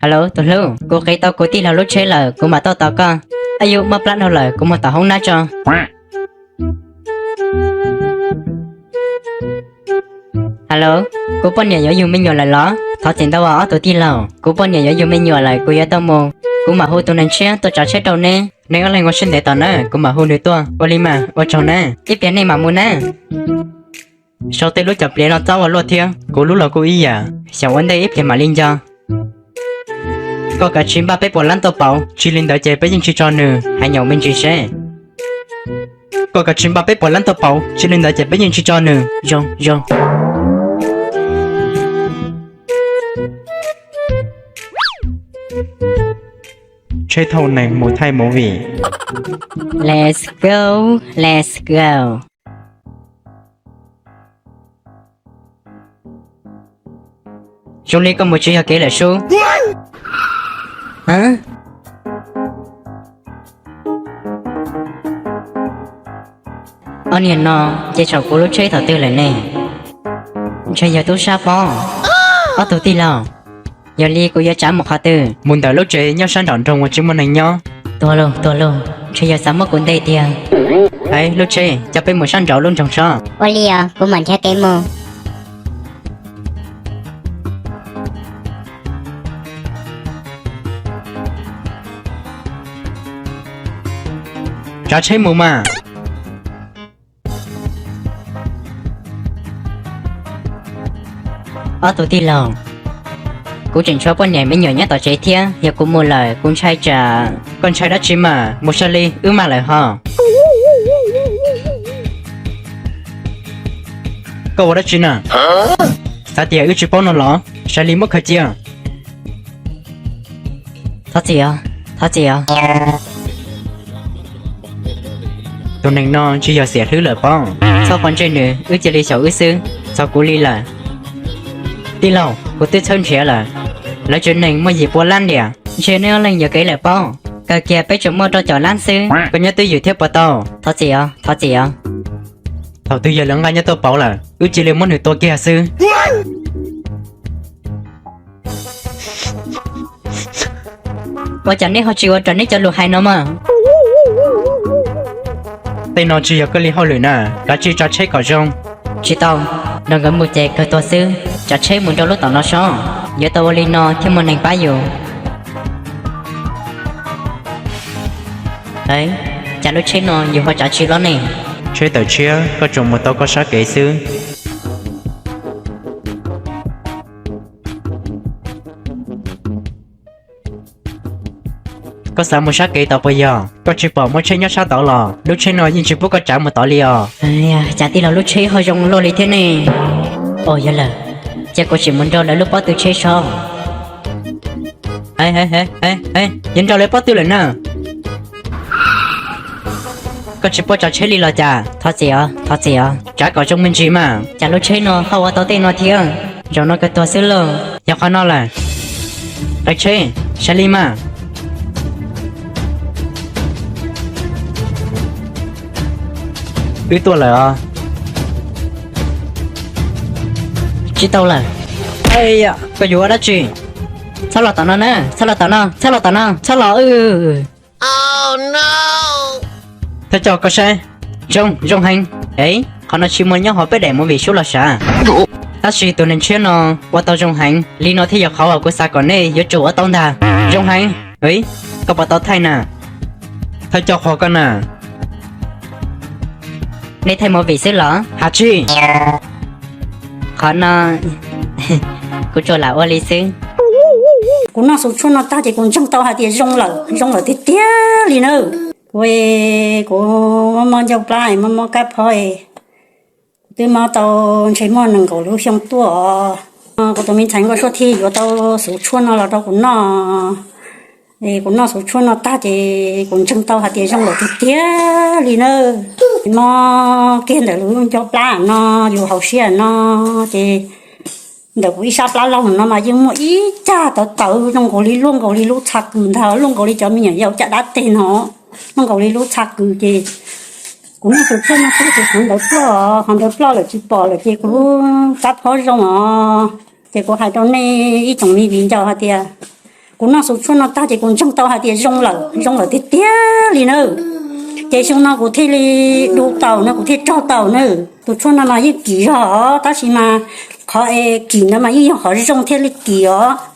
Hello, tus hlub, kuv qiv tau kuv tij laug lub tsheb lawm, kuv mam tuaj tos koj. Ab yus, mob plab dhau lawm, kuv mus tom hoob nab tso. Hello, kuv poj niam yuav yug me nyuam lawm los? Thov txim ntau os ob tug tij laug, kuv poj niam yuav yug me nyuam lawm, kuv yuav tau mus. Kuv mam hu tus neeg tshiab tuaj tsav tsheb rau neb, neb ob leeg ua siab ntev tos na, kuv mam hu nws tuaj. Ua li mas, ua tsaug na, ib pliag nej mam mus na. Sau tej lub cov pliav no txob ua luaj thiab, kuv lub los kuj ib yam, xyaum ua ntej ib pliag mam li nco. Koj kav tsij npaj peb puas lab tuaj pauv, tsis li ntawd ces peb yeej tsis tso nws, hais nyaum me ntsis seb. Koj kav tsij npaj peb puas lab tuaj pauv, tsis li ntawd ces peb yeej tsis tso nws. Zoo, zoo. Tsheb thauj neeg mus thaij movie. Let's go, let's go. Zoo li koj mus tsis yog kev lawm sub. Ob niag no ces tsam kuv lub tsheb thaum twg lawm ne? Ntshe yog tub sab pob. Ob tug tij laug, yog li kuv yuav tsav mus qhov twg? Mus ntawm lub tsev nyob sab nraum nroog uas tsis muaj neeg nyob. Tuag lauj, tuag lauj, ntshe yog xav muab kuv ntes tiag. Hais lub tsheb, coj peb mus sab nraud lub nroog tso. Ua li os, kuv mam nrhiav kev mus. Tsav tsheb mus mas. Ob tug tij laug, kuv tseem tshuav poj niam me nyuam nyob tom tsev thiab, yog kuv mus lawm kuv ntshai tsam. Koj ntshai dab tsi mas, mus sab li wb maj lawm ho. Koj ua dab tsi na? Xav tias wb tsis paub no los? Sab li muab khaws cia. Thov txim os, thov txim os. Tus neeg no tsis yog xiam hlwb lawm pob. Txhob quav ntsej nws, wb cia li xyaum wb xwb, txog kuv li lawm. Tij laug, kuv twb txhawb nrhiav lawm, lawv tsev neeg muaj yim pua lab ntiam. Ntshe neb ob leeg yuam kev lawm pob, kawg kiag peb tsuas muaj rau caum lab xwb. Koj nyob twj ywm thiab puas tau? Thov txim os, thov txim os. Thaum twg yog lawv nqa nyob tuaj pauv lawm, wb cia li muab nws tua kiag xwb. Ua cas neb ho tsis ua raws neb cov lus hais no mas? Tej no tsis yog koj li hauj lwm na, kav tsij tsav tsheb kom zoo. Tsis tau, nrog nkawd mus ces kawg tuag xwb. Tsav tsheb mus rau lub tom no sob, yuav tau ua li no thiaj muaj neeg pab yus. Cas lub tsheb no yus ho tsav tsis loj ne? Tsheb tawm tshiab, koj tsuas mus tau koj sab kev xwb. Koj xav mus sab kev tod puas yog? Koj tsis pom muaj tsheb nyob sab tod los? Lub tsheb no yeej tsis pub koj tsav mus tod li os. Cas tij laug lub tsheb ho zoo luaj li thiab ne? Os yog lawm, ces kuv sim mus nrog lawv lub pob tw tsheb sob. Yuav nrog lawv pob tw lawm na. Koj tsis paub tsav tsheb li los cas? Thov txim os, thov txim os. Tsav kom zoo me ntsis mas. Cas lub tsheb no ho ua tau tej no thiab? Zaum no kawg tuag xwb lauj. Yog qhov no lawm. Qe tsheb, sab li mas. Wb tuaj lawm os. Tsis tau lawm. Koj yuav ua dab tsi? Txhob los tom no na, txhob los tom no, txhob los tom no, txhob los. Thawj coj koj saib. Zoo, zoo heev. Es qhov no tsis muaj nyob hauv peb daim movie sub los sav. Tab sis tus neeg tshiab no ua tau zoo heev. Li no thiaj yog qhov uas kuv xav kom nej yuav tsum ua tau ntag. Zoo heev. Koj puas tau thaij na? Thawj coj qhuas koj na. Nej thaij movie xwb los? Hais tsis. Qhov no kuv tsuas lam ua li xwb. Kuv noj xus tshuaj no tag ces kuv ntseeg tau hais tias zoo lawm, zoo lawm tiag tiag li na. Kuv, kuv mob ncauj plab, mob mob kab phob, kuv twb mob tau ntshe muaj nees nkaum lub xyoo tuaj os. Kuv tus me ntxhais Nkauj Suab thiaj yuav tau xus tshuaj no los rau kuv noj. Es kuv noj xus tshuaj no tag ces kuv ntseeg tau hais tias zoo lawm tiag tiag li na. Mob kiag ntawm lub ncauj plab no, yus hauv siab no, ces ntawm kuv ib sab plab laug no mas yeej muaj ib cag tawv tawv zoo nkaus li, luaj nkaus li lub txha kws ntag, luaj nkaus li cov me nyuam yaus caj dab teg no, luaj nkaus li lub txha kws. Ces kuv noj xus tshuaj no tag ces qhov ntawd ploj, qhov ntawd ploj lawm tsis pom lawm ces kuv lub kab phob zoo os. Ces kuv hais rau nej ib tsoom me viv ncaus hais tias Kuv noj tus tshuaj no tag ces kuv ntseeg tau hais tias zoo lawm, zoo lawm tiag tiag li na. Ces xyoo no kuv thiaj li du taum no, kuv thiaj raug taum na. Tus tshuaj no mas yeej kim zog os, tab sis mas qhov es kim ntawd mas yeej yog qhov zoo thiaj li kim os.